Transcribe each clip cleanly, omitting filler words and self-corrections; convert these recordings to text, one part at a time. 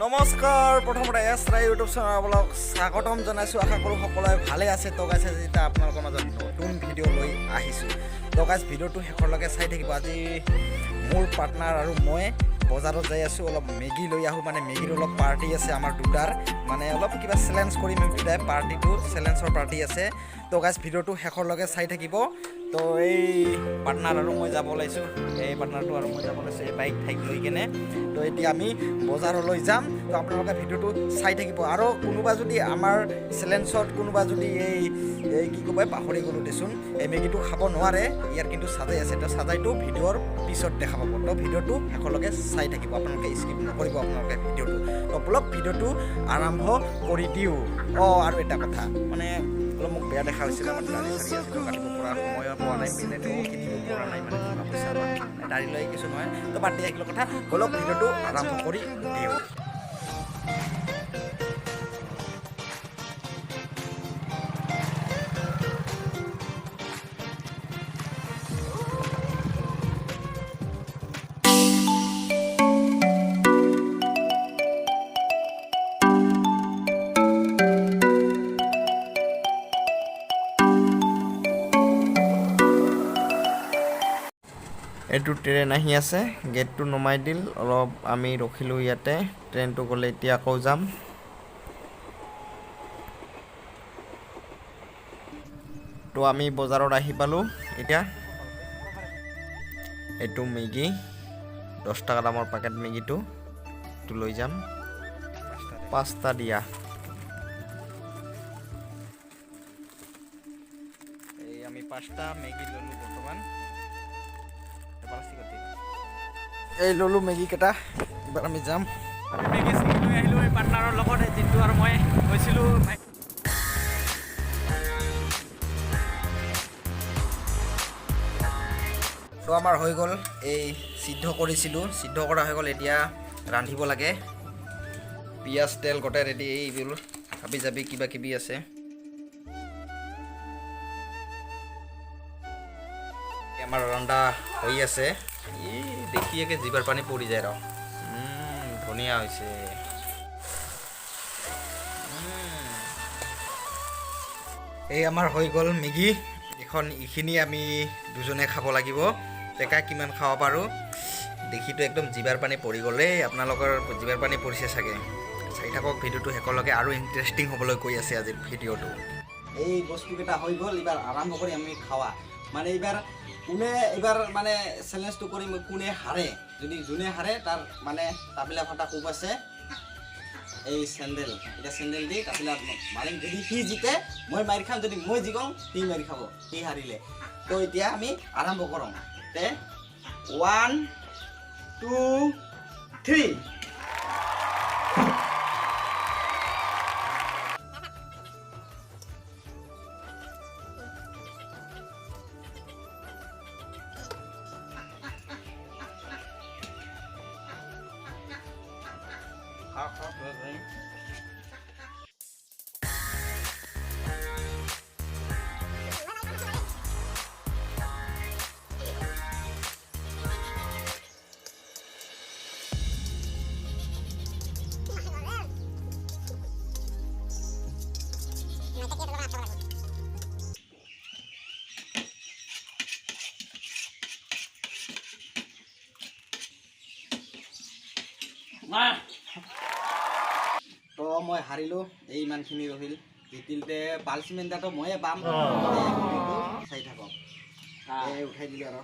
নমস্কাৰ, প্ৰথমতে এছ ৰায় YouTube channel আপোনালোক স্বাগতম জনাইছোঁ। আশা কৰোঁ সকলোৱে ভালে আছে। তো গাইছ, আজি এতিয়া আপোনালোকৰ মাজত নতুন ভিডিঅ' লৈ আহিছোঁ। তো গাইছ, ভিডিঅ'টো শেষলৈকে চাই থাকিব। আজি মোৰ পাৰ্টনাৰ আৰু মই বজাৰত যাই আছোঁ, অলপ মেগী লৈ আহোঁ। মানে মেগীৰ অলপ পাৰ্টি আছে আমাৰ দুটাৰ, মানে অলপ কিবা চেলেঞ্জ কৰিম আমি দুটাই। পাৰ্টিটো চেলেঞ্জৰ পাৰ্টি আছে। তো গাইছ, ভিডিঅ'টো শেষলৈকে চাই থাকিব। তো এই পাৰ্টনাৰ আৰু মই যাব ওলাইছোঁ, এই পাৰ্টনাৰটো আৰু মই যাব ওলাইছোঁ, এই বাইক ঠাইক লৈ কেনে। তো এতিয়া আমি বজাৰলৈ যাম। তো আপোনালোকে ভিডিঅ'টো চাই থাকিব। আৰু কোনোবা যদি আমাৰ চেলেঞ্জত কোনোবা যদি এই এই কি ক'ব, পাহৰি গ'লোঁ দেচোন, এই মেগীটো খাব নোৱাৰে, ইয়াৰ কিন্তু চাজাই আছে। তো চাজাইটো ভিডিঅ'ৰ পিছত দেখা পাব। তো ভিডিঅ'টো শেষলৈকে চাই থাকিব আপোনালোকে, স্কিপ নকৰিব আপোনালোকে ভিডিঅ'টো। তো বলক, ভিডিঅ'টো আৰম্ভ কৰি দিওঁ। অঁ, আৰু এটা কথা, মানে অলপ মোক বেয়া দেখা হৈছিলে, মানে দাড়ি চাৰি আছিলোঁ, কাটিব পৰা সময়ো পোৱা নাই, বেলেগো কিনিব পৰা নাই, মানে টকা পইচা বা দাড়ি লৈ কিছু নহয়। তো বাদ দিয়া এইবিলাক কথা, বলক ভিডিঅ'টো আৰম্ভ কৰি দিওঁ। এইটো ট্ৰেইন আহি আছে, গেটটো নমাই দিল। অলপ আমি ৰখিলোঁ ইয়াতে। ট্ৰেইনটো গ'লে এতিয়া আকৌ যাম। তো আমি বজাৰত আহি পালোঁ এতিয়া। এইটো মেগী, 10 টকা দামৰ পেকেট মেগীটো, এইটো লৈ যাম। পাঁচটা দিয়া। এই আমি পাঁচটা মেগী ল'লোঁ বৰ্তমান। প্লাষ্টিকত দি এই ল'লোঁ মেগী কেইটা। এইবাৰ আমি যাম। আমি মেগী চেগী লৈ আহিলোঁ এই পাৰ্টনাৰৰ লগত, এই জিন্তু আৰু মই গৈছিলোঁ। তো আমাৰ হৈ গ'ল, এই সিদ্ধ কৰিছিলোঁ, সিদ্ধ কৰা হৈ গ'ল। এতিয়া ৰান্ধিব লাগে। পিঁয়াজ, তেল গোটেই ৰেডি। এইবোৰ হাবি জাবি কিবা কিবি আছে। আমাৰ ৰন্ধা হৈ আছে। এই দেখি একে জিভাৰ পানী পৰি যায় ৰ। ধুনীয়া হৈছে। এই আমাৰ হৈ গ'ল মেগী এখন। এইখিনি আমি দুজনে খাব লাগিব। টেকা কিমান খাব পাৰোঁ। দেখিতো একদম জিভাৰ পানী পৰি গ'লেই। আপোনালোকৰ জিভাৰ পানী পৰিছে চাগে। চাই থাকক ভিডিঅ'টো শেষলৈকে, আৰু ইণ্টাৰেষ্টিং হ'বলৈ গৈ আছে আজিৰ ভিডিঅ'টো। এই বস্তুকেইটা হৈ গ'ল, এইবাৰ আৰম্ভ কৰি আমি খাৱা। মানে এইবাৰ কোনে, এইবাৰ মানে চেলেঞ্জটো কৰিম, কোনে হাৰে, যদি যোনে হাৰে তাৰ মানে তাবিলা ফটা কোব আছে, এই চেণ্ডেল। এতিয়া চেণ্ডেল দি তাবিলা মাৰিম। যদি সি জিতে মই মাৰি খাম, যদি মই জিকোঁ সি মাৰি খাব, সি হাৰিলে। তো এতিয়া আমি আৰম্ভ কৰোঁ তে। One, two, three. তো মই হাৰিলোঁ, এই ইমানখিনি ৰহিল। জিতিলতে বাল চিমেণ্ট এটা ময়ে পাম। চাই থাকক। এই উঠাই দিলোঁ আৰু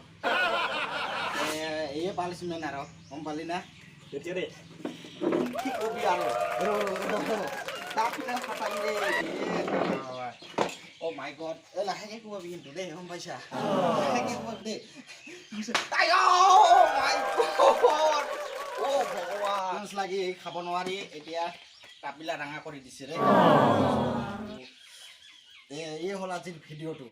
এইয়ে বাল চিমেণ্ট আৰু গম পালি না? তেতিয়া দেই। কি কবি আৰু। তাপিলা ফাটাই দে। অ' মাই গড, এই লাহেকে কোবাবি কিন্তু দেই, গম পাইছা? লাহেকে কোবাবি দেই। অ' মাই গড, অ' ভগৱান লাগি খাব নোৱাৰি। এতিয়া তাপিলা ৰাঙা কৰি দিছে ৰে। এই হ'ল আজিৰ ভিডিঅ'টো।